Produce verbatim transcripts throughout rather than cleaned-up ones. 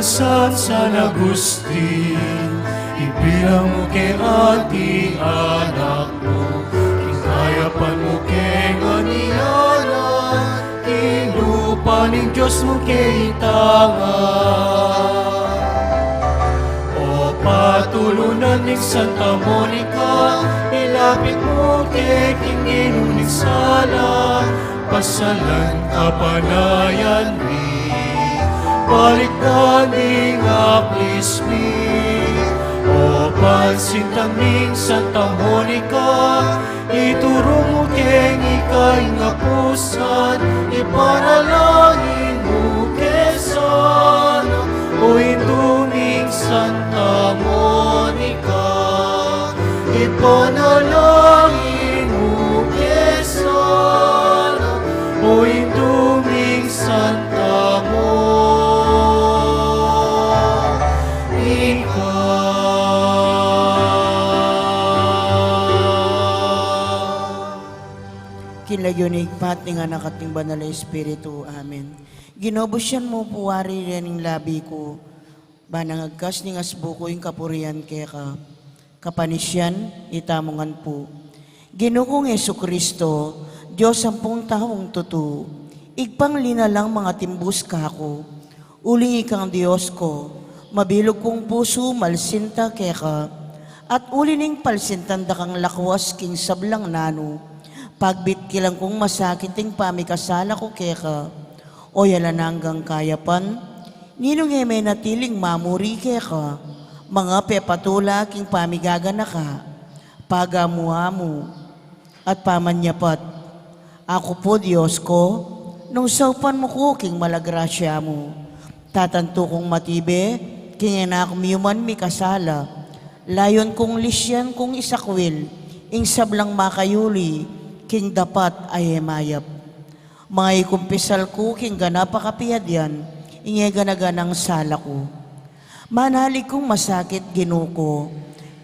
San, San Agustin, ibilang mu keng anak mu, king kayapan mu keng anyanan, king lupa ning Dios mu keng itang. O patulunan ning Santa Monica, ilapit mu ke king Ginu ning sala, pasalan kapanayan mi, balikdan ding aklis mi. O pansinta ming Santa Monica, ituru mu keng ika ing apusan, ipanalangin mu ke sana, o Indu ming Santa Monica. Ipanalangin mu ke sana, o Indu ming Santa Monica. King lagyu ning Ibpa, ning Anak, at ning Banal a Espiritu. Amen. Ginu, busyan mu pu wari ring labi ku, ban agkas ning asbu ku ing kapurian keka. Kapanisyan, itamu ngan pu. Ginu kung Jesucristo, Dios ampong taung tutu, Ibpang linalang mangatimbus kaku. Uling ikang Dios ku, mabilug kung pusu, malsinta keka, at uli ning palsintan da kang lakwas king sablang nanu, pagbitkilan kung masakit ing pamikasala ku keka. O alang anggang kayapan, ninung e menatiling mamuri keka, mangapepatula king pamigaganaka, pagamu-amu, at pamanyapat. Aku pu, Dios ku, nung saupan mu ku king mala grasya mu, tatantu kung matibe king e na ku miyuman mikasala, layun kung lisyan kung isakwil ing sablang makayuli king dapat a e mayap. Maikumpisal ku king ganap a kapiadyan ing e gana-ganang sala ku. Manalig kung masakit, Ginu ku,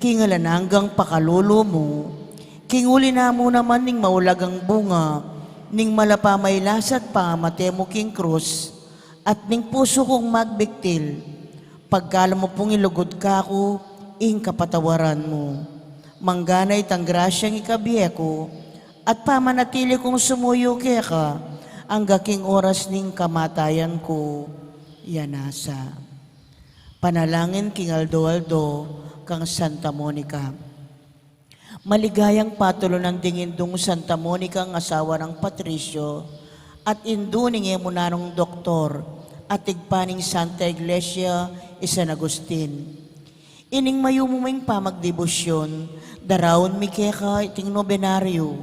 king alang anggang pakalulu mu, king uli na mu naman ning maulagang bunga ning mala pamailasa't pamate mu king krus, at ning pusu kung magbiktil, pagkalup mu pung ilugud kaku ing kapatawaran mu. Manggana itang grasyang ikabie ku, at pamanatili kung sumuyu keka, angga king oras ning kamatayan ku. Yanasa. Panalangin king aldo-aldo kang Santa Monica. Maligayang patulunan ding indung Santa Monica, asawa nang Patricio, at indu ning e mu nanung doktor, at ibpa ning Santa Iglesia i San Agustin. Ining mayumu ming pamagdebosyon, daraun mi keka iting nobenaryo.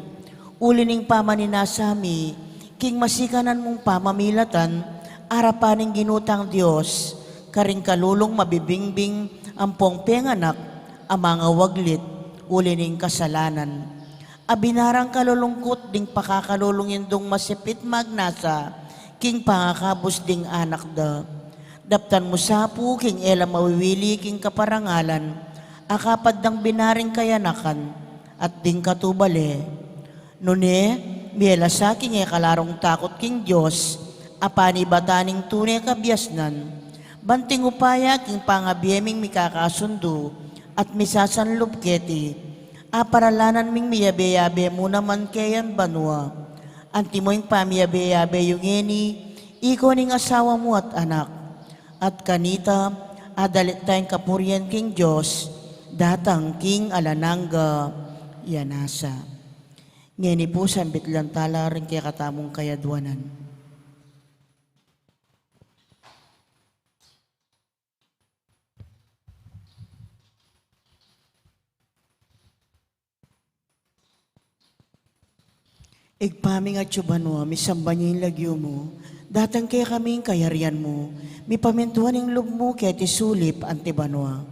Uli ning pamaninasa mi, king masikanan mung pamamilatan, arapan ning Ginu tang Dios, karing kalulung mabibingbing ampong penganak, a mangawaglit, uli ning kasalanan. A binarang kalulungkut ding pakakalulung indung masipit magnasa, king pangakabus ding anak da. Daptan mu sa pu king e la mawiwili king kaparangalan, a kapad dang binaring kayanakan, at ding katubale. Nune, mielasa king e kalarung takut king Dios, a panibatan ning tune kabiasnan, ban king upaya king pangabie ming mikakasundu, at misasanlub keti, a paralanan ming miyabe-yabe mu naman keyan banua. Antimo ing pamiyabe-yabe yu ngeni, ikayu ning asawa mu at anak. At kanita, adalit tang kapurian king Dios, datang king alang angga. Yanasa. Ngeni pu, sambit lang tala ring kekatamung kayadwanan. Ibpa ming atsu banua, misamban ya ing lagyu mu, datang kekami ing kayarian mu, mipamintuan ing lub mu keti sulip anti banua.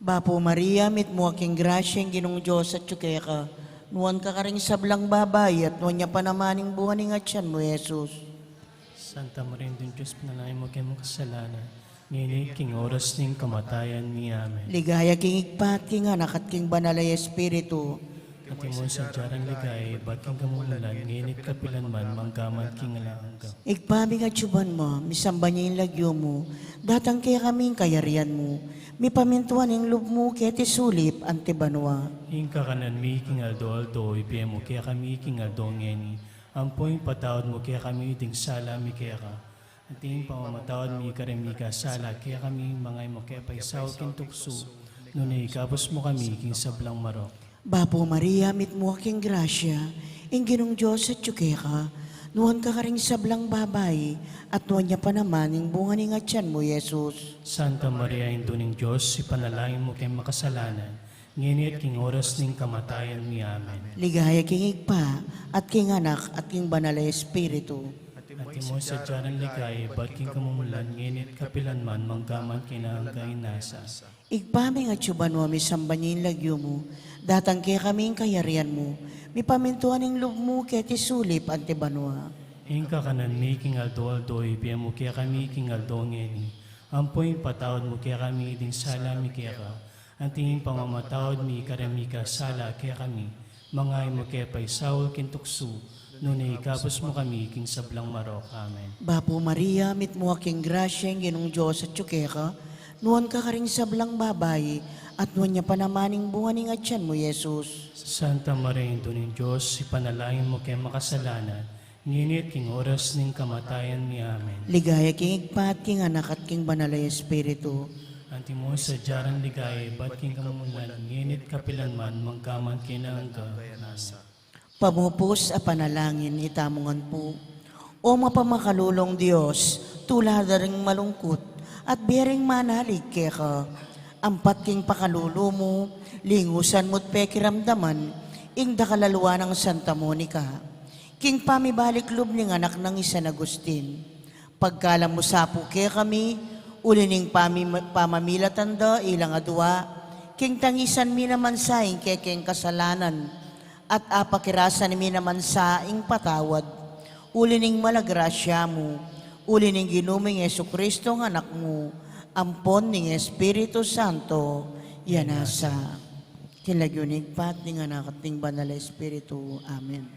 Bapu Maria, mitmu ka king grasya, ing Ginung Dios atsu keka. Nuan ka karing sablang babai, at nuan ya pa naman ing bunga ning atyan mu, Jesus. Santa Maria, Indu ning Dios, ipanalangin mu keng makasalanan, Ngeni at king oras ning kamatayan mi. Amen. Ligaya king Ibpa, at king Anak, at king Banal a Espiritu. Antimo ing sadya rang ligaya ibat king kamumulan, ngeni at kapilan man, mangga man king alang angga. Ibpa mi, atsu ka banua, misamban ya ing lagyu mu, datang kekami ing kayarian mu, mipamintuan ing lub mu keti sulip anti banua. Ing kakanan mi king aldo-aldo ibie mu kekami king aldo ngeni, ampo ipatawad mu kekami ding sala mi keka, anti ing pamamatawad mi karing mikasala kekami, manga e mu ke paisaul king tuksu, nune ikabus mu kami king sablang marok. Bapu Maria, mitmu ka king grasya, ing Ginung Dios atyu keka, nuan ka karing sablang babai, at nuan ya pa naman ing bunga ning atian mu, Jesus. Santa Maria, Indu ning Dios, ipanalangin mu keng makasalanan, ngeni at king oras ning kamatayan mi. Amen. Ligaya king Ibpa, at king Anak, at king Banal a Espiritu. Antimo ing sadya rang ligaya ibat king kamumulan, ngeni at kapilan man, mangga man king alang angga. Amen. Ibpa mi, atsu ka banua, misamban ya ing lagyu mu, datang kekami ing kayarian mu, mipamintuan ing lub mu keti sulip anti banua. Ing kakanan mi king aldo-aldo ibie mu kekami king aldo ngeni, ampo ipatawad mu kekami ding sala mi keka, anti ing pamamatawad mi karing mikasala kekami, manga e mu ke paisaul king tuksu, nune ikabus mu kami king sablang marok. Amen. Bapu Maria, mitmu ka king grasya, ing Ginung Dios atyu keka, nuan ka karing sablang babai, at nuan ya pa naman ing bunga ning atian mu, Jesus. Santa Maria, Indu ning Dios, ipanalangin mu keng makasalanan, ngeni at king oras ning kamatayan mi. Amen. Ligaya king Ibpa, at king Anak, at king Banal a Espiritu. Antimo ing sadya rang ligaya ibat king kamumulan, ngeni at kapilan man, mangga man king alang angga. Pamupus a panalangin. Itamu ngan pu. O mapamakalulung Dios, tula da ring malungkut, at bie ring manalig keka, ampat king pakalulu mu, lingusan mu't pekiramdaman ing dakal a lua nang Santa Monica. King pamibalik lub ning anak nang i San Agustin. Pagkalam mu sa pu kekami, uli ning pami-, pamamilatan da ilang adua, king tangisan mi naman sa ing kekeng kasalanan, at apakirasan mi naman sa ing patawad, uli ning mala grasya mu, uli ning Ginu ming Jesucristo a Anak mu, ampon ning Espiritu Santo, ya nasa. King lagyu ning Ibpa, at ning Anak, at ning Banal a Espiritu. Amen.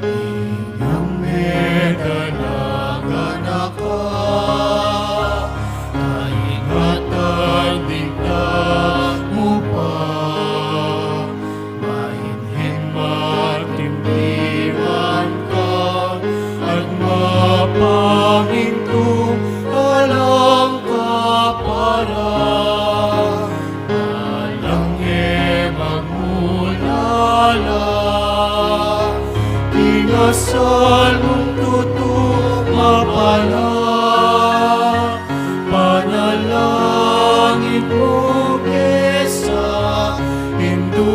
Inyang medalagan a ka, kaingatan ding tau mu pa, mainhin matimtiman ka, at mapamintu alang kapara. Alang e magmulala, kinasal mung tutu mapala, panalangin mu kesa, Indu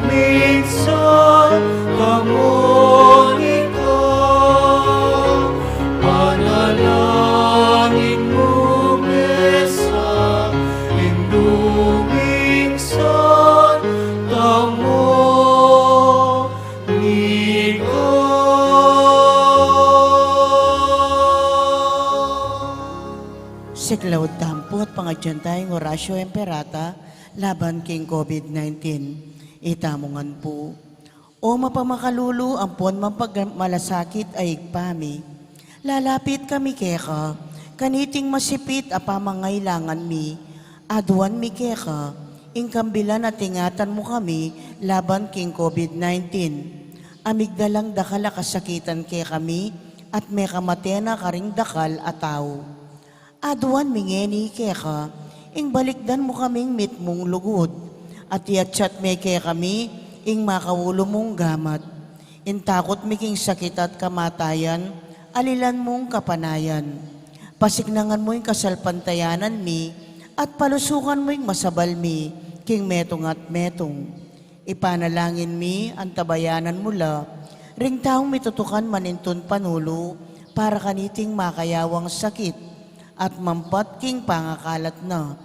ming Santa Monica, panalangin mu kesa, Indu ming Santa Monica. Siklaud tamu pu at pangadyan taya ing Oratio Imperata laban king COVID nineteen. Itamu ngan pu. O mapamakalulu ampon mapagmalasakit a Ibpa mi, lalapit kami keka, kaniting masipit a pamangailangan mi, aduan mi keka, ing kambilan at ingatan mu kami laban king COVID nineteen. A migdalang dakal a kasakitan kekami, at mekamate na karing dakal a tau. Aduan mi ngeni keka, ing balikdan mu kaming mitmung lugud, at iatsat me kekami, ing makaulu mung gamat. Ing takut mi king sakit at kamatayan, alilan mung kapanayan. Pasiknangan mu ing kasalpantayanan mi, at palusukan mu ing masabal mi, king metung at metung. Ipanalangin mi, antabayanan mu la, ring taung mitutukan manintun panulu, para kaniting makayawang sakit, at mampat king pangakalat na.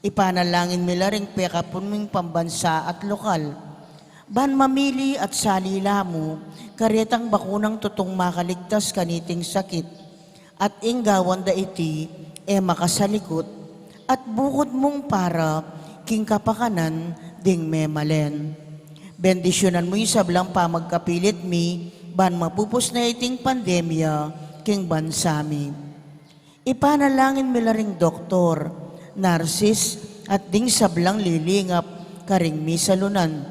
Ipanalangin mi la ring pekapun ming pambansa at lokal. Ban mamili at salila mu karetang bakunang tutung makaligtas kaniting sakit, at ing gawan da iti e makasalikut, at bukud mung para king kapakanan ding memalen. Bendisyunan mu ing sablang pamagkapilit mi ban mapupus na iting pandemya king bansa mi. Ipanalangin mi la ring doktor, narsis, at ding sablang lilingap karing misalunan,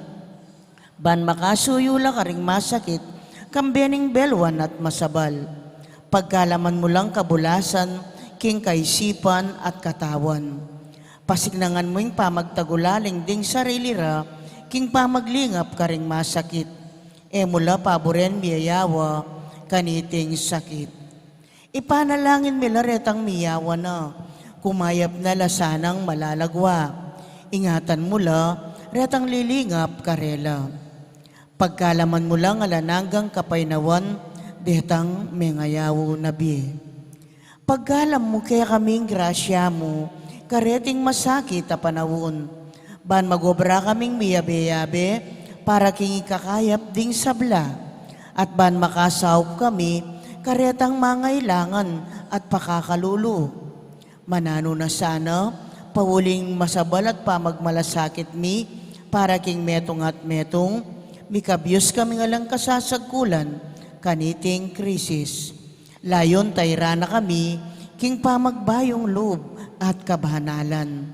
ban makasuyu la karing masakit kambe ning belwan at masabal. Pagkalaman mu lang kabulasan king kaisipan at katawan. Pasiknangan mu ing pamagtagulaling ding sarili ra king pamaglingap karing masakit. E mu la paburen miyayawa kaniting sakit. Ipanalangin mi la retang miyawa na, kumayap na la sanang malalagwa. Ingatan mu la retang lilingap karela. Pagkalaman mu lang alang anggang kapaynawan detang mengayaw na bie. Pagkalam mu kekaming grasya mu kareting masakit a panaun, ban magobra kaming miyabe-yabe para king ikakayap ding sabla, at ban makasaup kami karetang mangailangan at pakakalulu. Mananu na sana, pauling masabal at pamagmalasakit mi para king metung at metung, mikabyus kaming alang kasasagkulan kaniting krisis. Layun tairan na kami king pamagbayung lub at kabanalan.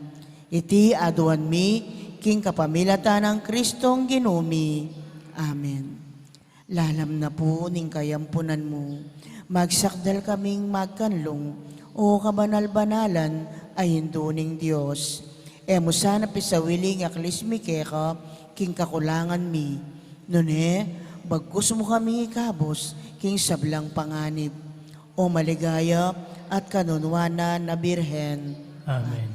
Iti aduan mi king kapamilatan nang Kristong Ginu mi. Amen. Lalam na pu ning kayampunan mu, magsakdal kaming magkanlung, O kabanal-banalan a Indu ning Dios. E mu sana pisawili ing aklis mi keka king kakulangan mi. Nune, bagkus mu kami ikabus king sablang panganib, O maligaya at kanunuanan a Birhen. Amen.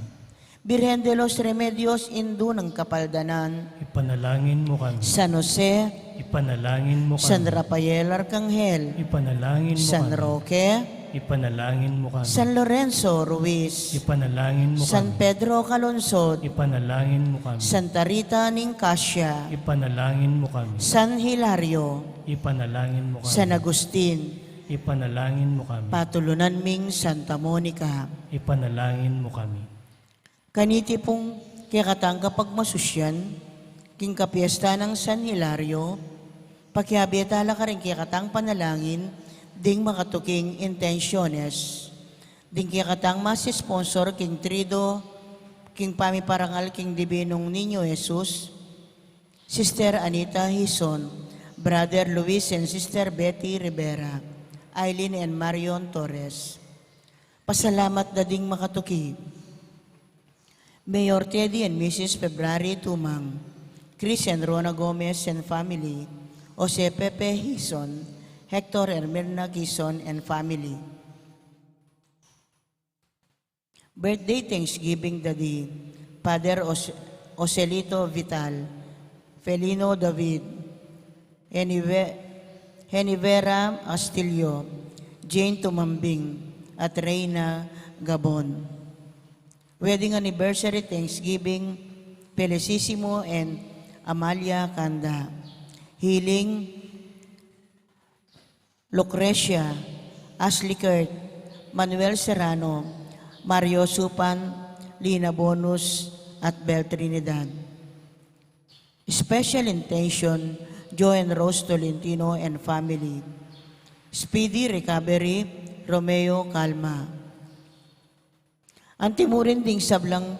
Birhen de los Remedios, Indu ning Kapaldanan. Ipanalangin mu kami. San Jose. Ipanalangin mu kami. San Rafael Arcangel. Ipanalangin mu San kami. Roque. Ipanalangin mu kami. San Lorenzo Ruiz. Ipanalangin mu San kami. Pedro Calungsod. Ipanalangin mu kami. Santa Rita ning Cascia. Ipanalangin mu kami. San Hilario. Ipanalangin mu kami. San Agustin. Ipanalangin mu kami. Patulunan ming Santa Monica. Ipanalangin mu kami. Kaniti pung kekatang kapagmasusyan, king kapiesta nang San Hilario, pakiabe tala karing kekatang panalangin ding makatuking intensiones. Ding kekatang masisponsor king Triduo, king pamiparangal king Dibinung Niño Jesus, Sister Anita Hizon, Brother Luis and Sister Betty Rivera, Eileen and Marion Torres. Pasalamat da ding makatuki. Mayor Teddy and Missus February Tumang, Chris and Rona Gomez and family, Jose Pepe Hizon, Hector and Mirna Hizon and family. Birthday Thanksgiving da di Father Os-, Joselito Vital, Felino David, Henive-, Henivera Astilio, Jane Tumambing, at Reina Gabon. Wedding anniversary Thanksgiving, Felicissimo and Amalia Canda. Healing, Lucrecia, Ashley Kurt, Manuel Serrano, Mario Supan, Lina Bonus, at Bel Trinidad. Special intention, Joe and Rose Tolentino and family. Speedy recovery, Romeo Calma. Antimurin ding sablang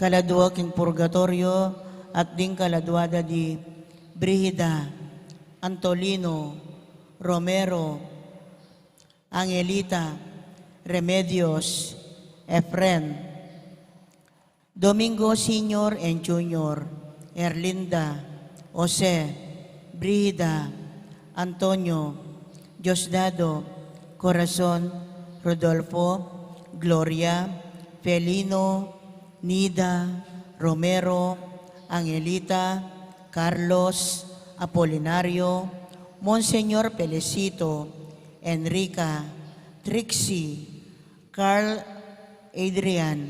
kaladua king purgatorio at ding kaladua da di Brigida, Antolino, Romero, Angelita, Remedios, Efren, Domingo Senior and Junior, Erlinda, Jose, Brigida, Antonio, Diosdado, Corazon, Rodolfo, Gloria, Felino, Nida, Romero, Angelita, Carlos, Apolinario, Monseñor Felicito, Enrica, Trixie, Carl, Adrian,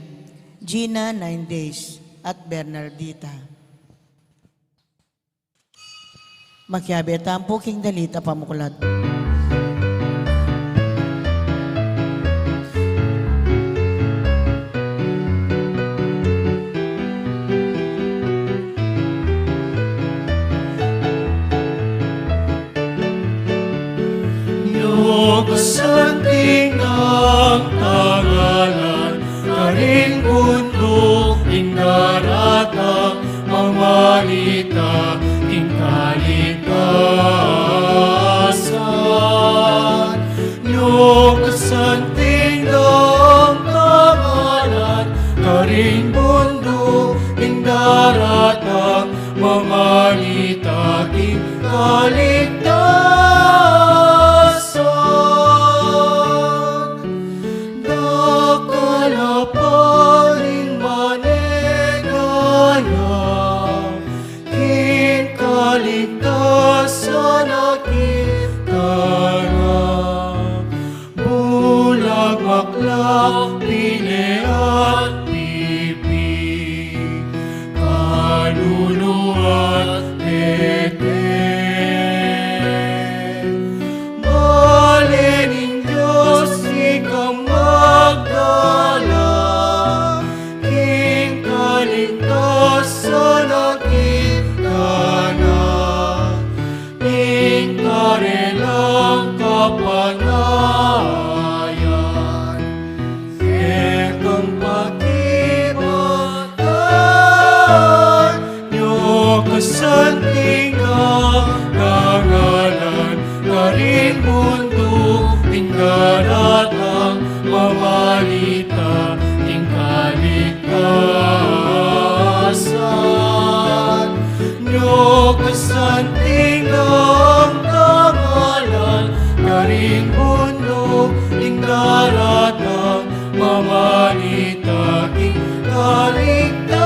Gina, nine days, at Bernardita. Makiabe tamu pu king dalit a pamuklat. Nyo kasanting nang tangalan, karing bunduk ing daratang, mamalita king kaligtasan. Nyo kasanting nang tangalan, karing bunduk ing daratang, mamalita king kaligtasan. Dakal a paring manenaya, king kaligtasan a king kana. Bulag, maklak, pine at pipi, kalulu at tete. Bale ning Dios ikang magdala, king kaligtasan a king kana. Ing karelang kapanayan, kekang pakibatan, nyo kasanting nang tangalan, karing bunduk ing daratang, mamalita king kaligtasan. Nyo kasanting nang tangalan, karing bunduk ing daratang, mamalita king kaligtasan.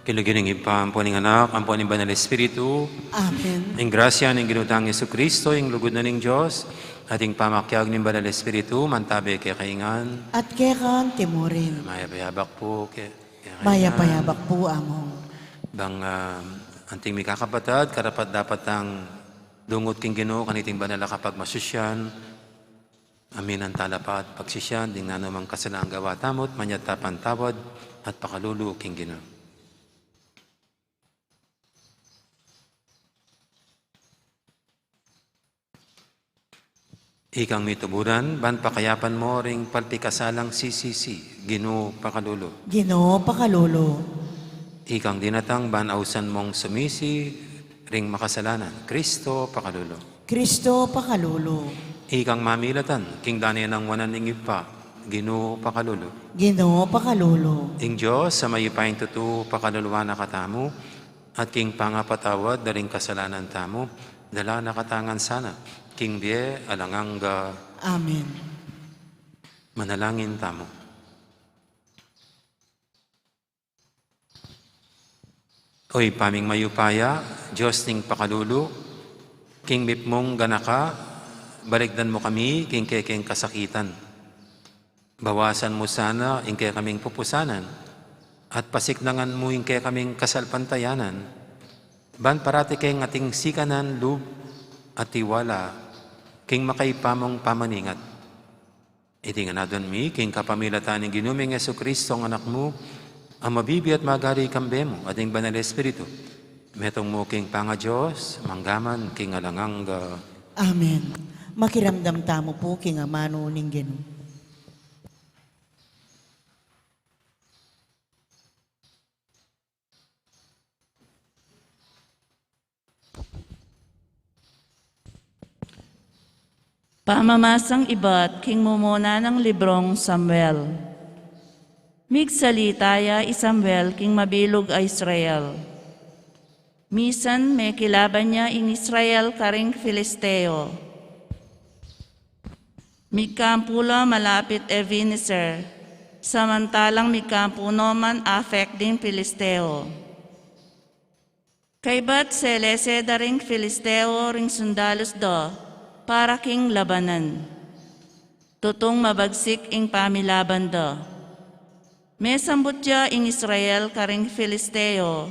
King lagyu ning Ibpa, ampo ning Anak, ampo ning Banal Espiritu. Amen. Ing grasya ning Ginu tang Jesucristo, ing lugud na ning Dios, at ing pamakiabe ning Banal Espiritu, mantabe kekayu ngan. At keka anti mu rin. Mayap a yabak pu, ke, kekayu ngan. Mayap a yabak pu, Among. Bang, ah, anting mikakapatad, karapat-dapat tang dungut king Ginu, kaniting banal a kapagmasusian, aminan tala pa at pagsisian ding nanu mang kasalan a gawa tamu, at manyawad tang patawad at pakalulu king Ginu. Ikang mituburan, ban pakayapan mu ring palpikasalang sisisi, Ginu pakalulu. Ginu pakalulu. Ikang dinatang ban ausan mung sumisi ring makasalanan, Kristo pakalulu. Kristo pakalulu. Ikang mamilatan king dane nang wanan ning Ibpa, Ginu pakalulu. Ginu pakalulu. Ing Dios a mayupayang tutu pakaluluan na katamu, at king pangapatawad da ring kasalanan tamu, dala na katamu ngan sana king bie alang angga. Amen. Manalangin tamu. O Ibpa ming mayupaya, Dios ning pakalulu, king mipmung ganaka, balikdan mu kami king kekeng kasakitan. Bawasan mu sana ing kekaming pupusanan, at pasiknangan mu ing kekaming kasalpantayanan, ban parati keng ating sikanan lub at tiwala king makaibpa mung pamaningat. Iti ngan aduan mi king kapamilatan ning Ginu ming Jesucristo a Anak mu, a mabibie at magari kambe mu at ning Banal Espiritu, metung mu king pangaDios, mangga man king alang angga. Amen. Makiramdam tamu pu king amanu ning Ginu. Pamamasang ibat king mumuna nang librong Samuel. Migsalita ya i Samuel king mabilug a Israel. Misan mekilaban ya ing Israel karing Filisteo. Migkampu la malapit Ebenezer, samantalang migkampu no man Aphek ding Filisteo. Kaybat selese da ring Filisteo ring sundalus da para king labanan. Tutung mabagsik ing pamilaban da. Mesambut ya ing Israel karing Filisteo,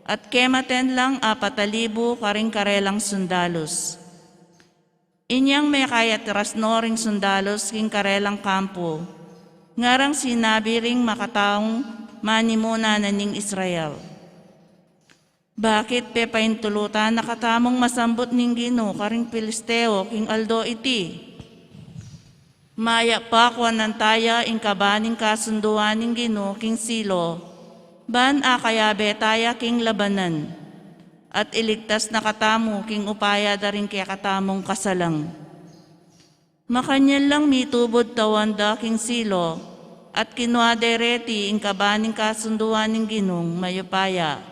at kematen lang apat a libu karing karelang sundalus. Inyang mekayatras no ring sundalus king karelang kampu, ngarang sinabi ring makataung manimuna na ning Israel, "Bakit pepaintulutan na katamung masambut ning Ginu karing Filisteo king aldo iti? Mayap pa kuanan taya ing kaba ning kasunduan ning Ginu king Silo, ban akayabe taya king labanan, at iligtas na katamu king upaya da ring kekatamung kasalang." Makanyan lang mitubud tawan da king Silo, at kinua de reti ing kaba ning kasunduan ning Ginung mayupaya,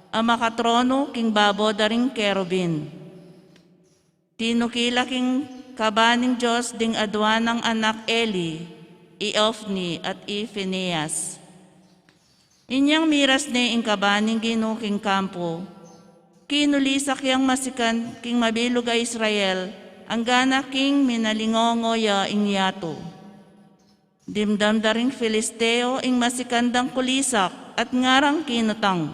a makatronu king babo da ring kerubin. Tinukila king kaba ning Dios ding adua nang anak Eli, i Ofni at i Fineas. Inyang miras ne ing kaba ning Ginu king kampu, kinulisak yang masikan king mabilug a Israel, anggana king minalingongo ya ing yatu. Dimdam da ring Filisteo ing masikan dang kulisak at ngarang kinutang,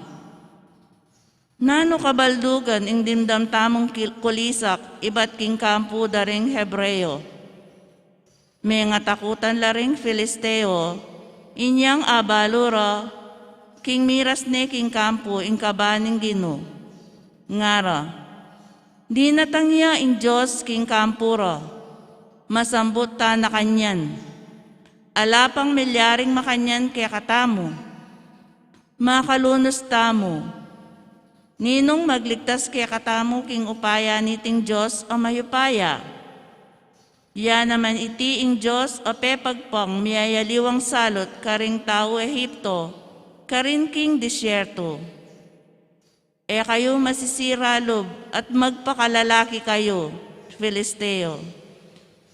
"Nanu kabaldugan ing dimdam tamung kil-, kulisak ibat king kampu da ring Hebreo?" Mengatakutan la ring Filisteo, inyang abalu ra king miras ne king kampu ing kaba ning Ginu. Ngara, "Dinatang ya ing Dios king kampu ra, masambut ta na kanyan. Ala pang milyaring makanyan kekatamu. Makalunus tamu. Ninung magligtas kekatamu king upaya niting Dios a mayupaya? Ya naman iti ing Dios a pepagpang miyayaliwang salut karing tau Egipto, karin king disyerto. E kayu masisira lub at magpakalalaki kayu, Filisteo.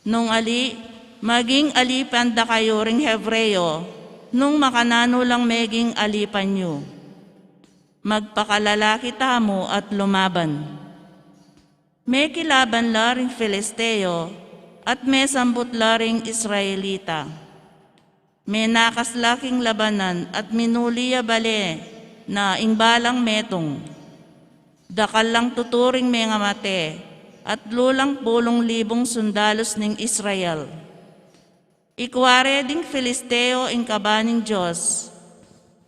Nung ali, maging alipan da kayu ring Hebreo, nung makananu lang meging alipan yu. Magpakalalaki tamu at lumaban." Mekilaban la ring Filisteo at mesambut la ring Israelita. Menakas la king labanan at minuli ya bale na ing balang metung. Dakal lang tutu ring mengamate at lulang pulung libung sundalus ning Israel. Ikua re ding Filisteo ing kaba ning Dios,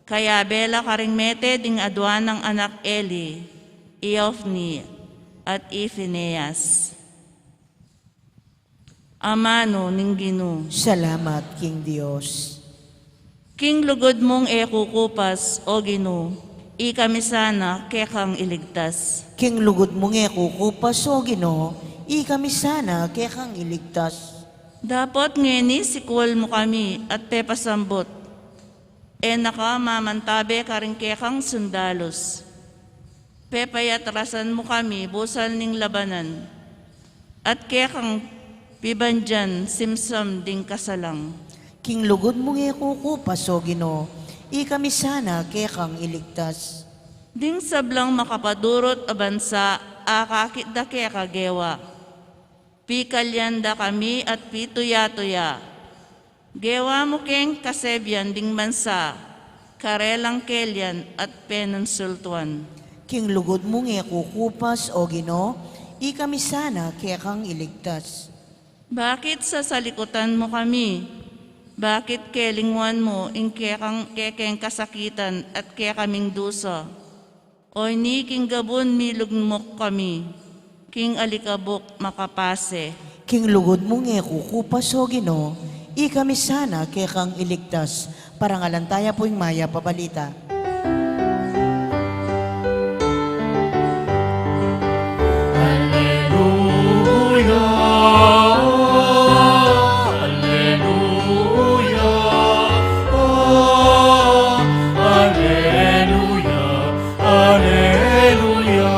kayabe la karing mete ding adua nang anak Eli, i Ofni at i Fineas. Amanu ning Ginu. Salamat king Dios. King lugud mung e kukupas, O Ginu, ikami sana kekang iligtas. King lugud mung e kukupas, O Ginu, ikami sana kekang iligtas. Dapot ngeni sikul mu kami at pepasambut, e na ka mamantabe karing kekang sundalus. Pepayatrasan mu kami busal ning labanan, at kekang pibandian simsam ding kasalang. King lugud mung e kukupas, O Ginu, ikami sana kekang iligtas. Ding sablang makapadurut a bansa akakit da keka gewa. Pikalyan da kami at pituya-tuya. Gewa mu keng kasebian ding bansa, karelang kelian at penunsultuan. King lugud mung e kukupas, O Ginu, ikami sana kekang iligtas. Bakit sasalikutan mu kami? Bakit kelinguan mu ing kekang, kekeng kasakitan at kekaming dusa? Oyni king gabun milugmok kami, king alikabuk makapase. King lugud mung e kukupas, O Ginu, ikami sana kekang iligtas. Parangalan taya pu ing mayap a balita. Alleluia, alleluia, alleluia. Alleluia,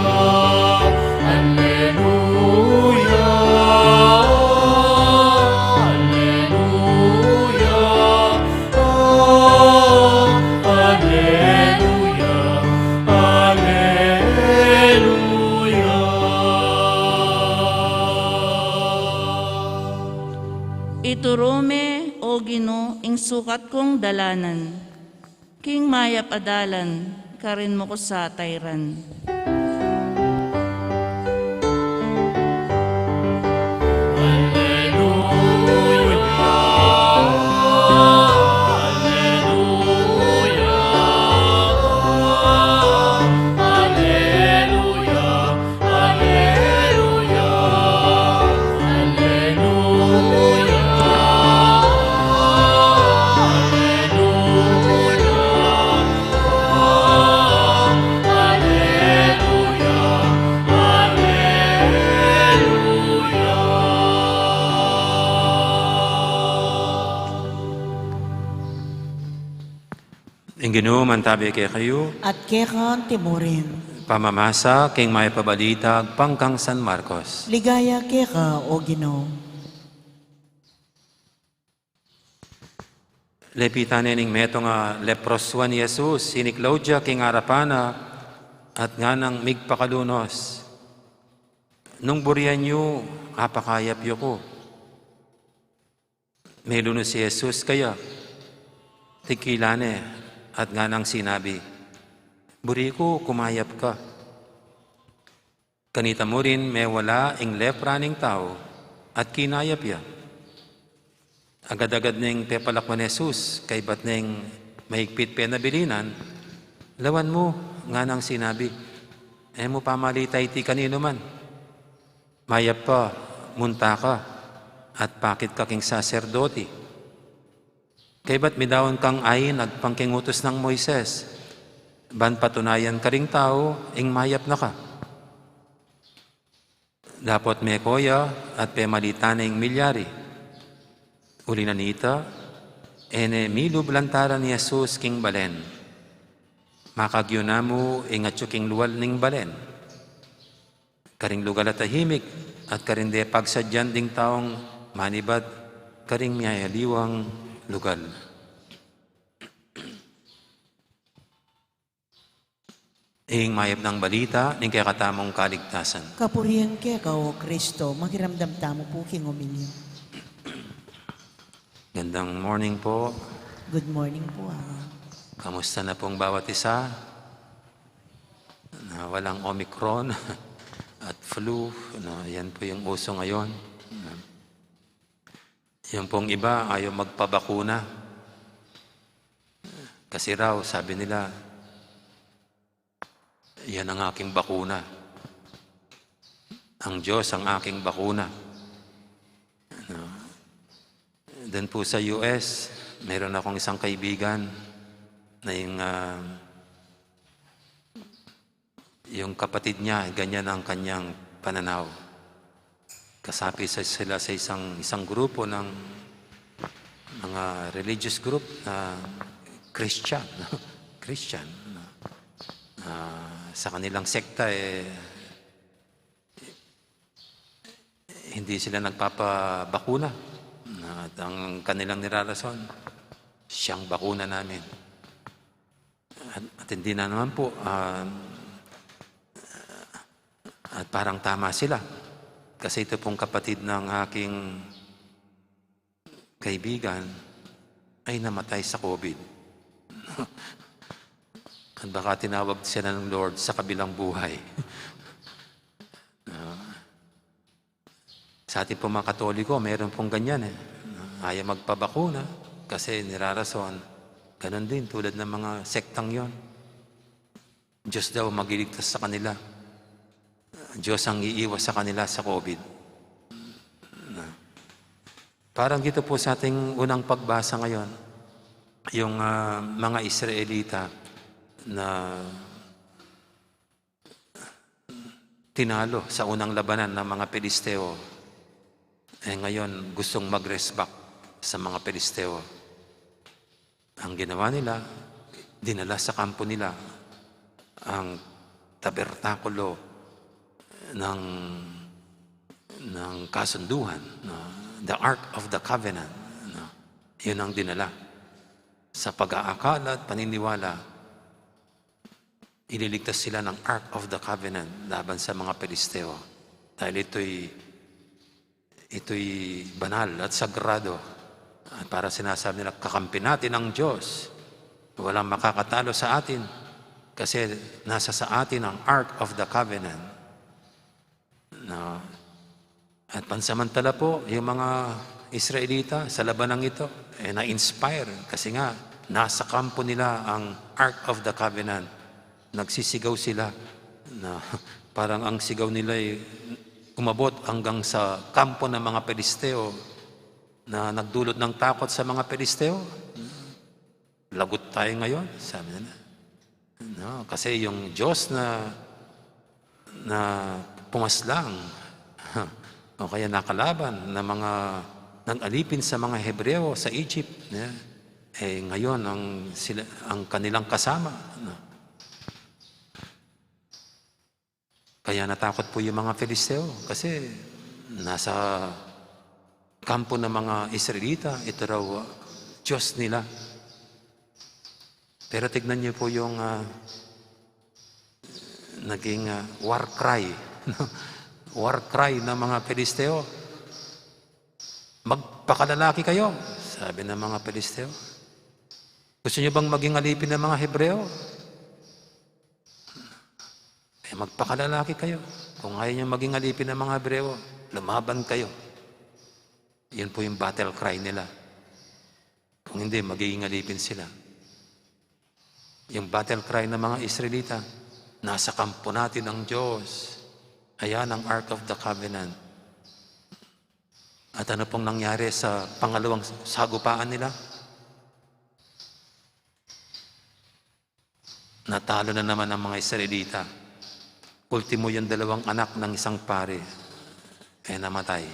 alleluia, alleluia, alleluia. at kung dalanan. King mayap a dalan, karin mu ku sa tairan. Ing Ginu mantabi kekayu. At keka antimurin. Pamamasa king mayap a balita agpang kang San Marcos. Ligaya keka, O Ginu. Lepitan ne ning metung a leprosuan i Jesus, siniklaud ya king arapan na, at nganang migpakalunos, "Nung burian yu, apakayap yu ku." Melunus i Jesus kaya, tingkilan ne, at nganang sinabi, "Buri ku, kumayap ka." Kanita murin mewala ing lepra ning tau, at kinayap ya. Agad-agad neng pepalakwan Jesus, kaybat neng mahigpit penabilinan, "Lawan mu," nganang sinabi, "e mu pamalita iti kaninuman. Mayap pa, munta ka, at pakit ka king saserdoti. Kaybat midaun kang ain agpang king utus nang Moises, ban patunayan karing tau ing mayap na ka." Dapot meko ya at pemalita ne ing milyari. Uli na nita, e ne milub lantaran i Jesus king balen. Makagyu na mu ing atyu king lual ning balen, karing lugal a tahimik, at karin de pagsadyan ding taung manibat karing miyayaliwang lugal. Ing mayap nang balita ning kekatamung kaligtasan. Kapurian keka, O Kristo. Makiramdam tamu pu king uminyu. Gandang morning po. Good morning po, ah. Kamusta na pong bawat isa? Na walang Omicron at flu, no? Yan po yung uso ngayon. Yung pong iba, ayaw magpabakuna. Kasi raw, sabi nila, "Yan ang aking bakuna. Ang Diyos ang aking bakuna." Ano? Doon po sa U S, meron akong isang kaibigan na yung, ah, yung kapatid niya, ganyan ang kanyang pananaw. Kasapi sa, sila sa isang, isang grupo ng mga religious group na Christian, no? Christian, no? Ah, sa kanilang sekta, eh, hindi sila nagpapabakuna. At ang kanilang nirarason, "Siyang bakuna namin." At, at hindi na naman po, ah, at parang tama sila. Kasi ito pong kapatid ng aking kaibigan ay namatay sa COVID. At baka tinawag siya ng Lord sa kabilang buhay. Ah, sa ating pong mga Katoliko, meron pong ganyan eh. Ayaw magpabakuna kasi nirarason, ganun din, tulad ng mga sektang yon. Diyos daw magiligtas sa kanila. Diyos ang iiwas sa kanila sa COVID. Parang dito po sa ating unang pagbasa ngayon, yung, ah, mga Israelita na tinalo sa unang labanan ng mga Pilisteo, eh, ngayon gustong mag-resback sa mga Pilisteo. Ang ginawa nila, dinala sa kampo nila ang tabernakulo ng, ng kasunduan, no? The Ark of the Covenant, no? Yun ang dinala. Sa pag-aakala at paniniwala, ililigtas sila ng Ark of the Covenant laban sa mga Pilisteo. Dahil ito'y, ito'y banal at sagrado. At para sinasabi nila, "Kakampi natin ang Diyos. Walang makakatalo sa atin kasi nasa sa atin ang Ark of the Covenant." No? At pansamantala po, yung mga Israelita sa labanang ito, eh, na-inspire kasi nga nasa kampo nila ang Ark of the Covenant. Nagsisigaw sila na parang ang sigaw nila ay umabot hanggang sa kampo ng mga Pilisteo na nagdulot ng takot sa mga Pilisteo. "Lagot tayo ngayon," sabi nila. No, kasi yung Diyos na, na pumaslang o kaya nakalaban na mga nag-alipin sa mga Hebreo sa Egypt, ne? Eh, ngayon ang sila, ang kanilang kasama, no? Kaya natakot po yung mga Filisteo kasi nasa kampo ng mga Israelita, ito raw, ah, Diyos nila. Pero tignan niyo po yung, ah, naging, ah, war cry, no? War cry ng mga Filisteo. "Magpakalalaki kayo," sabi ng mga Filisteo. "Gusto niyo bang maging alipin ng mga Hebreo? Eh, magpakalalaki kayo. Kung ayaw niyo maging alipin ng mga Hebreo, lumaban kayo." Yun po yung battle cry nila. Kung hindi, magiging alipin sila. Yung battle cry ng mga Israelita, "Nasa kampo natin ang Diyos. Ayan ang Ark of the Covenant." At ano pong nangyari sa pangalawang sagupaan nila? Natalo na naman ang mga Israelita. Ultimo yung dalawang anak ng isang pari, eh, namatay.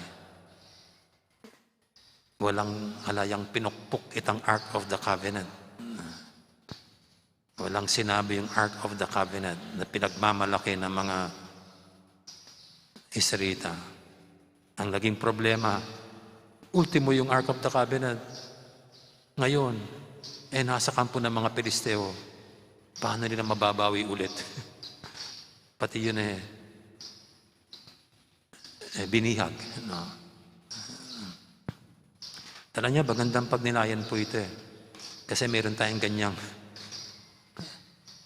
Walang halayang pinukpok itang Ark of the Covenant. Walang sinabi yung Ark of the Covenant na pinagmamalaki ng mga Israelita. Ang naging problema, ultimo yung Ark of the Covenant. Ngayon, eh, nasa kampo ng mga Pilisteo. Paano nila mababawi ulit? Pati yun, eh, eh, binihag, no? Tala niya, magandang pagnilayan po ito, eh. Kasi meron tayong ganyang,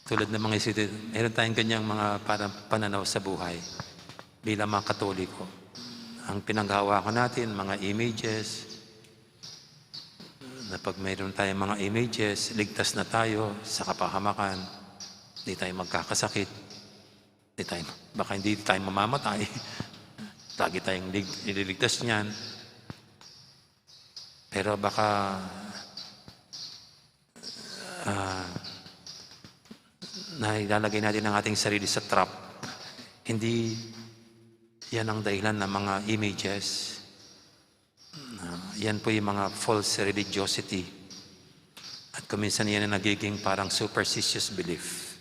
tulad ng mga Israelita, meron tayong ganyang mga parang pananaw sa buhay bilang mga Katoliko. Ang pinaghahawakan natin, mga images, na pag mayroon tayong mga images, ligtas na tayo sa kapahamakan, hindi tayo magkakasakit, hindi tayo, baka hindi tayo mamamatay. Lagi tayong lig-, ililigtas niyan. Pero baka, ah, nailalagay natin ang ating sarili sa trap. Hindi yan ang dahilan ng mga images. Ah, yan po yung mga false religiosity. At kuminsan yan ang nagiging parang superstitious belief.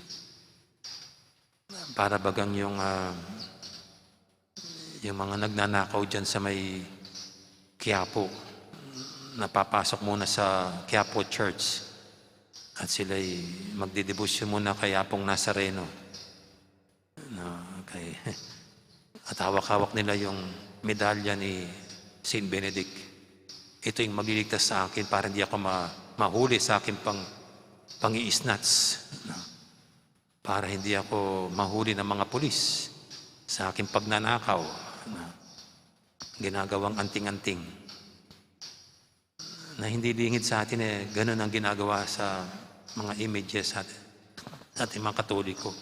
Para bagang yung, ah, yung mga nagnanakaw dyan sa may Quiapo, napapasok muna sa Quiapo Church at sila'y magdedebosyo muna kay Apong Nazareno. No, okay. At hawak-hawak nila yung medalya ni Saint Benedict. "Ito yung magliligtas sa akin para hindi ako ma-, mahuli sa aking pang-, pang-i-snatch." No? "Para hindi ako mahuli ng mga pulis sa aking pagnanakaw." No? Ginagawang anting-anting na hindi lingid sa atin, eh, ganun ang ginagawa sa mga images sa atin, sa ating mga Katoliko.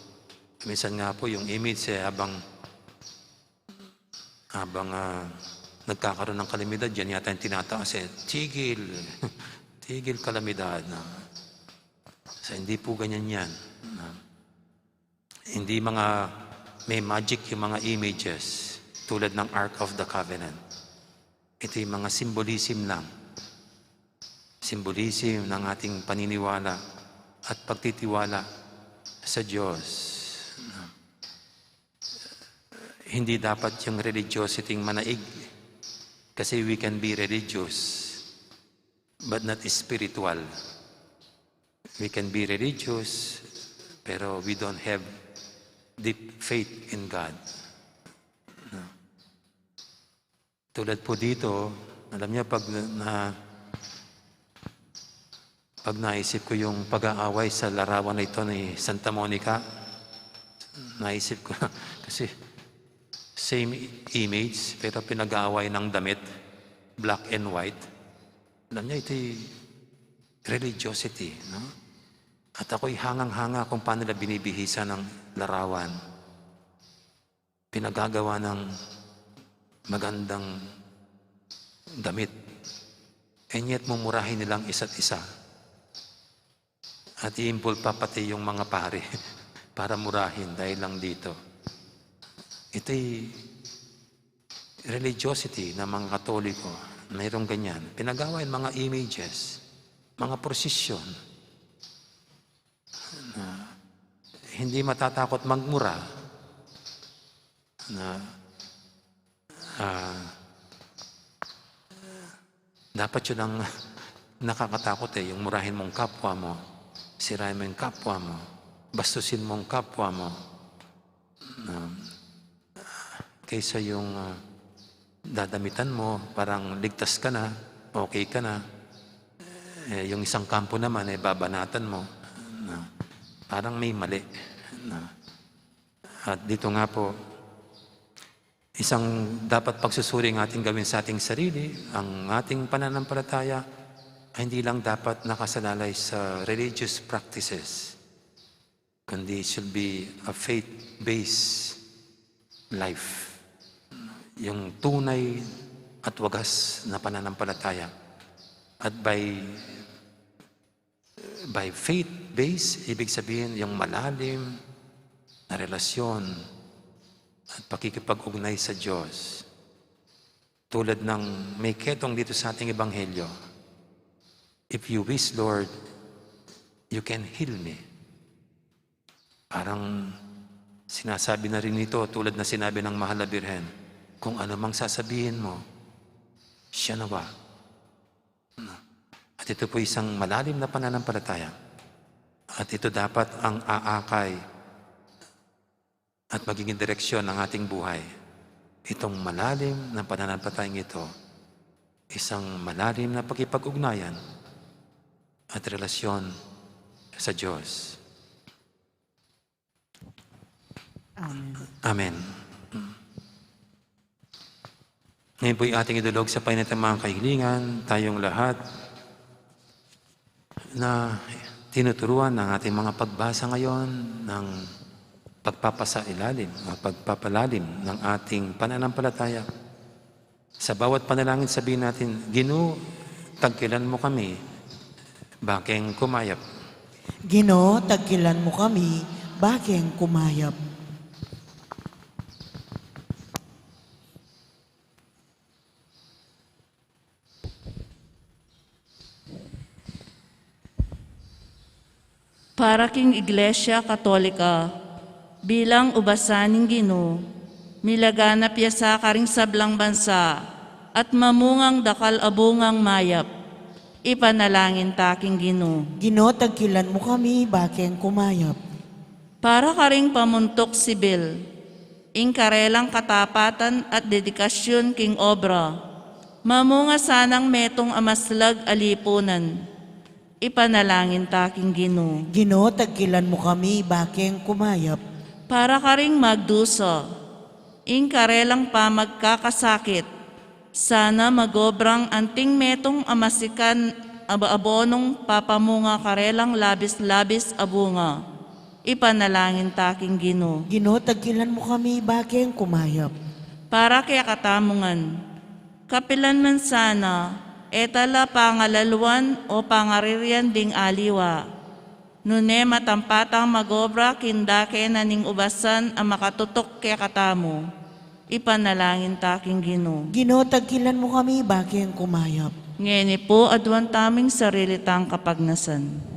Minsan nga po, yung image, eh, habang, habang, ah, nagkakaroon ng kalamidad, yan yata yung tinataas, eh, "Tigil, tigil kalamidad." No? So, hindi po ganyan yan. No? Hindi mga may magic yung mga images tulad ng Ark of the Covenant. Ito yung mga symbolism lang. Symbolism ng ating paniniwala at pagtitiwala sa Diyos. Hindi dapat yung religiosity manaig. Kasi we can be religious, but not spiritual. We can be religious, pero we don't have deep faith in God. No? Tulad po dito, alam niyo, pag na, Pag naisip ko yung pag-aaway sa larawan na ito ni Santa Monica, naisip ko, kasi same image, pero pinag-aaway ng damit, black and white. Alam niya, ito'y religiosity, no? At ako'y hangang-hanga kung paano nila binibihisan ng larawan. Pinagagawa ng magandang damit. And yet, mumurahin nilang isa't isa. At iimpul pa pati yung mga pari para murahin dahil lang dito. Ito'y religiosity ng mga Katoliko. Mayroong ganyan. Pinagawa yung mga images, mga prosesyon. Na hindi matatakot magmura. Na, ah, dapat yun ang nakakatakot eh, yung murahin mong kapwa mo, sirain mo yung kapwa mo, bastusin mong kapwa mo. Na, kaysa yung, ah, dadamitan mo, parang ligtas ka na, okay ka na. Eh, yung isang kampo naman, eh, babanatan mo. Na, parang may mali. Na, at dito nga po, isang dapat pagsusuri ang ating gawin sa ating sarili, ang ating pananampalataya ay hindi lang dapat nakasalalay sa religious practices, kundi it should be a faith-based life. Yung tunay at wagas na pananampalataya. At by, by faith-based, ibig sabihin yung malalim na relasyon at pakikipag-ugnay sa Diyos. Tulad ng may ketong dito sa ating ebanghelyo, "If you wish, Lord, you can heal me." Parang sinasabi na rin nito, tulad na sinabi ng Mahal na Birhen, "Kung ano mang sasabihin mo, siya nawa." At ito po isang malalim na pananampalataya. At ito dapat ang aakay at magiging direksyon ng ating buhay. Itong malalim na pananampalatayang ito, isang malalim na pakipag-ugnayan at relasyon sa Diyos. Amen. Amen. Ngayon po'y ating idulog sa painit ang mga kahilingan, tayong lahat na tinuturuan ng ating mga pagbasa ngayon ng pagpapasailalim, o pagpapalalim ng ating pananampalataya. Sa bawat panalangin, sabihin natin, "Ginu, tagkilan mo kami, bakeng kumayap." Ginu, tagkilan mo kami, bakeng kumayap. Para king Iglesia Katolika, bilang ubasan ning Ginu, milaganap ya sa karing sablang bansa, at mamungang dakal a bungang mayap. Ipanalangin ta king Ginu. Ginu, tagkilan mo kami, bakeng kumayap. Para karing pamuntuk sibil, ing karelang katapatan at dedikasyun king obra, mamunga sanang metung a maslag a lipunan. Ipanalangin ta king Ginu. Ginu, tagkilan mo kami, bakeng kumayap. Para karing magdusa, ing karelang pamagkakasakit, sana magobrang anting metung a masikan a abonung papamunga karelang labis-labis a bunga. Ipanalangin ta king Ginu. Ginu, tagkilan mo kami, bakeng kumayap. Para kekatamu ngan, kapilan man sana, e ta la pangalaluan o pangaririan ding aliwa. Nune matampat tang magobra king dake na ning ubasan a makatutuk kekatamu. Ipanalangin ta king Ginu. Ginu, tagkilan mo kami, bakeng kumayap. Ngeni pu, aduan tamu ing sarili tang kapagnasan.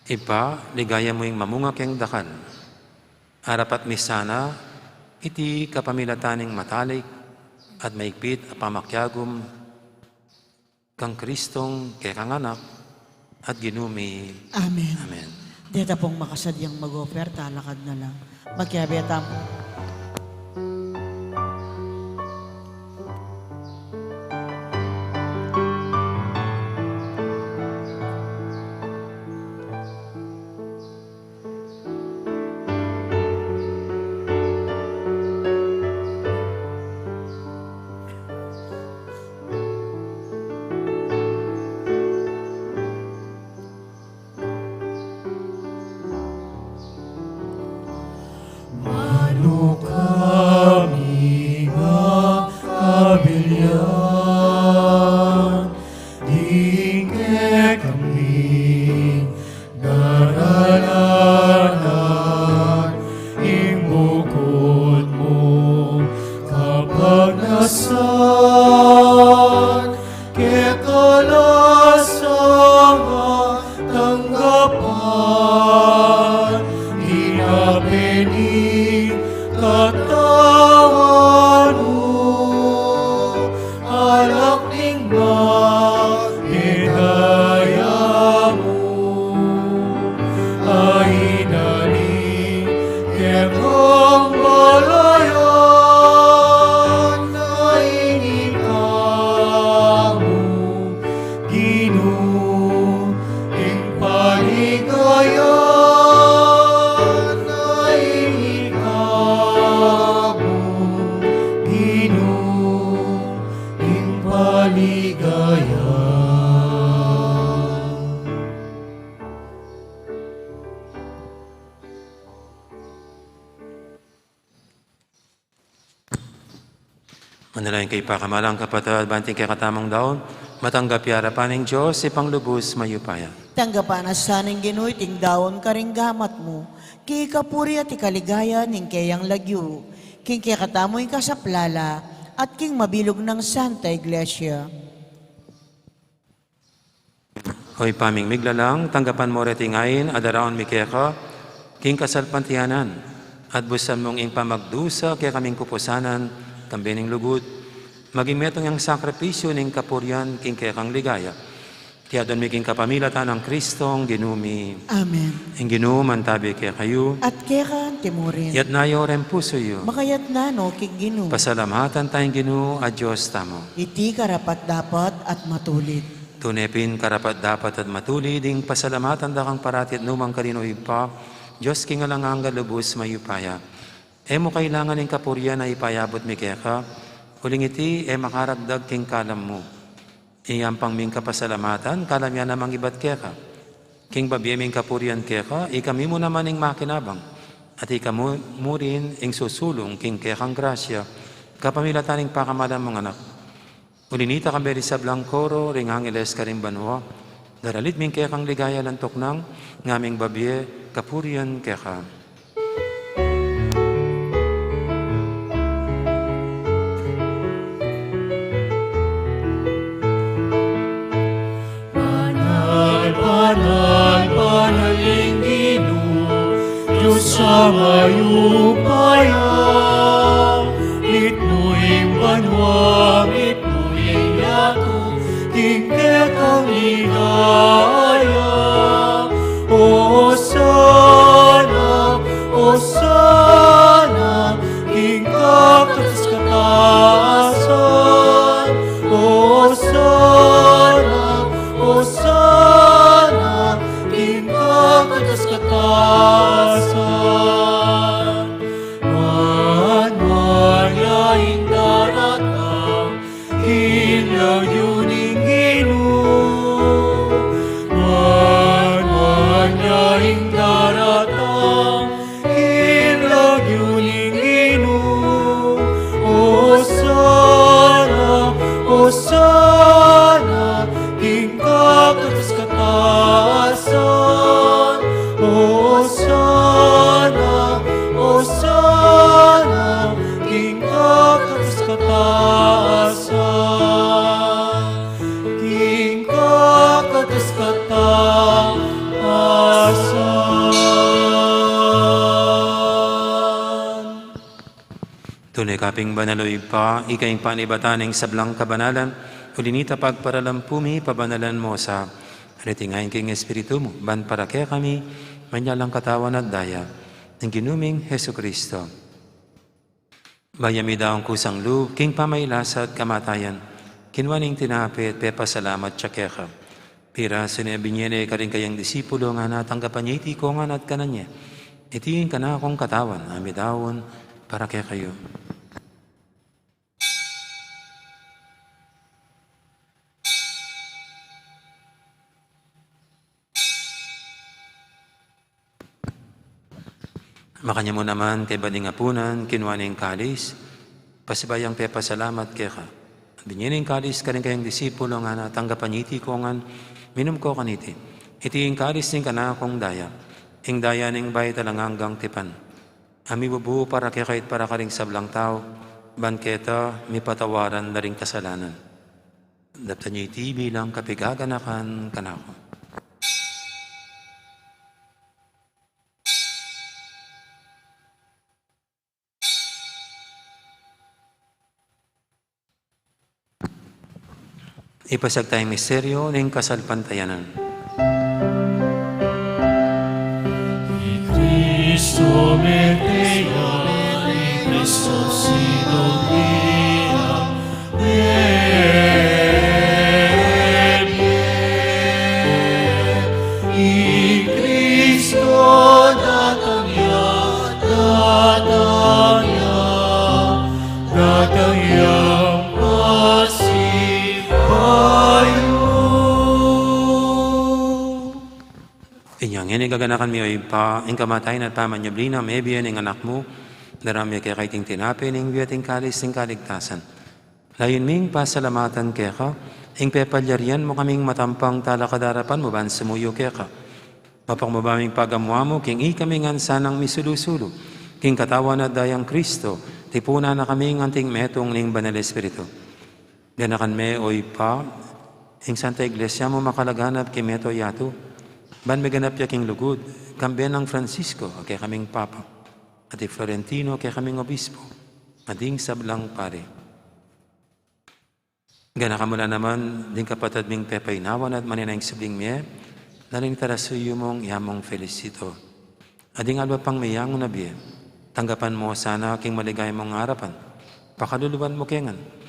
Ibpa, ligaya mu ing mamunga keng dakal. Arapat mi sana iti kapamilatan ning matalik at maigpit a pamakiagum kang Kristong kekang Anak at Ginu mi. Amen. Amen. Deta pung makasadyang mag-offer, talakad na lang. Makiabe tamu. Manu kami makabilyan, ding kekami daralanan ing bukut mung kapagnasan, keka la sana tanggapan, dinape ning katawan mu, alak ning mapedaya mu, a idalin kekang balayan, a ini kamu, Ginu, ing paligayan, a ini kamu, Ginu, ing paligayan. Manalangin kayu pakamalan kung kapatad, ban iting kekatamung daun matanggap ya arapan ning Dios Ibpang lubus mayupaya. Tanggapan na sa ning Ginu iting daun karing gamat mu, king ikapuri at ikaligaya ning keyang lagyu, king kekatamung ikasaplala at king mabilug nang Santa Iglesia. O Ibpa ming miglalang, tanggapan mu reting ain a daraun mi keka king kasalpantayanan, at busan mung ing pamagdusa kekaming kupusanan, kambe ning lugud, maging metung yang sakripisyu ning kapurian king kekang ligaya. Iti adwan mi king kapamilatan nang Kristong Ginu mi. Amen. Ing Ginu mantabi kekayu. At keka antimurin. Iyatas yu reng pusu yu. Makayatas no king Ginu. Pasalamatan taya ing Ginu a Dios tamu. Iti karapat-dapat at matulid. Tune pin karapat-dapat at matulid ing pasalamatan da kang parati at nukarin man, O Ibpa, Dios king alang angga, lubus mayupaya. E mu kailangan ing kapurian a ipayabut mi keka, uling iti e makaragdag king kalam mu. Ing ampang ming kapasalamatan, kalam ya namang ibat keka. King babie ming kapurian keka, ikami mu naman ing makinabang, at ika mu, mu rin ing susulung king kekang grasya, kapamilatan ning pakamalan mung Anak. Uli na nita, kambe ring sablang koro ring angeles karing banua, daralit mi keka ing ligaya alang tuknang, ngaming babie kapurian keka. Banal, banal, banal ing Ginu, Dios a mayupaya. Mitmu ing banua, mitmu ing yatu, king kekang ligaya. Osana, osana, king kakatas-katasan. Osana, osana, king kakatas-katasan. Manman ya ing daratang king lagyu ning Ginu. Manman ya ing daratang king lagyu ning Ginu. Osana, osana, king kakatas-katasan. Osana, osana, king kakatas-katasan. King kakatas-katasan. Tune ka pin banal, O Ibpa, ika ing panibatan ning sablang kabanalan, uli na nita pagparalampu mi, pabanalan mu sa, reting ain king Espiritu mu, ban para kekami, Kanya lang katawan at daya, ning Ginu ming Jesucristo. Bayu ya midaun kusang lub king pamagkasakit at kamatayan, kinua ne ing tinape at pepasalamat ya keka. Pirasu ne, binie ne karing kayang disipulo, ngana, tanggapan ye iti kongan at kanan ye. Iti ing kanakung katawan a midaun para kekayu. Makanyan mu naman, kaybat ning apunan, kinua ne ing kalis, pasibayu yang pepasalamat keka. Binie ne ing kalis karing kayang disipulo, ngana, tanggapan ye iti kongan, minum ko kaniti. Iti ing kalis ning kanakung daya, ing daya ning bayu at alang anggang tipan, a mibubu para kekayu at para karing sablang tau, ban keta mipatawaran la ring kasalanan. Daptan ye iti bilang kapaganakan kanaku. Ipasiag taya ing misteryu ning kasalpantayanan. I Kristu mete ya, i Kristu sinubli ya, mebie. I Kristu datang ya, datang ya, datang yang pasibayu. Inya ngeni gaganakan mi, o Ibpa, ing kamatayan at pamanyubli nang mebie ning Anak mu, daraun mi keka iting tinape ning bie at ing kalis ning kaligtasan. Layun ming pasalamatan keka ing pepalyarian mu kaming matampang talakad king arapan mu ban sumuyu keka. Mapakmu ba ming pagamu-amu king ikami ngan sanang misulu-sulu king katawan at dayang Kristu, tipunan na kaming anting metung ning Banal Espiritu. Ganakan me, o Ibpa, ing Santa Iglesia mu makalaganap king mabilug a yatu, ban meganap ya king lugud, kambe nang Francisco a kekaming Papa, at i Florentino a kekaming Obispo, at ding sablang pari. Ganakan mu la naman ding kapatad ming pepaynawan at manenaya king subling mie, na ning talasuyu mung i Among Felicito. At ding alwa pang meyangu na bie, tanggapan mu la sana king maligaya mung arapan, pakaluluan mu ke ngan,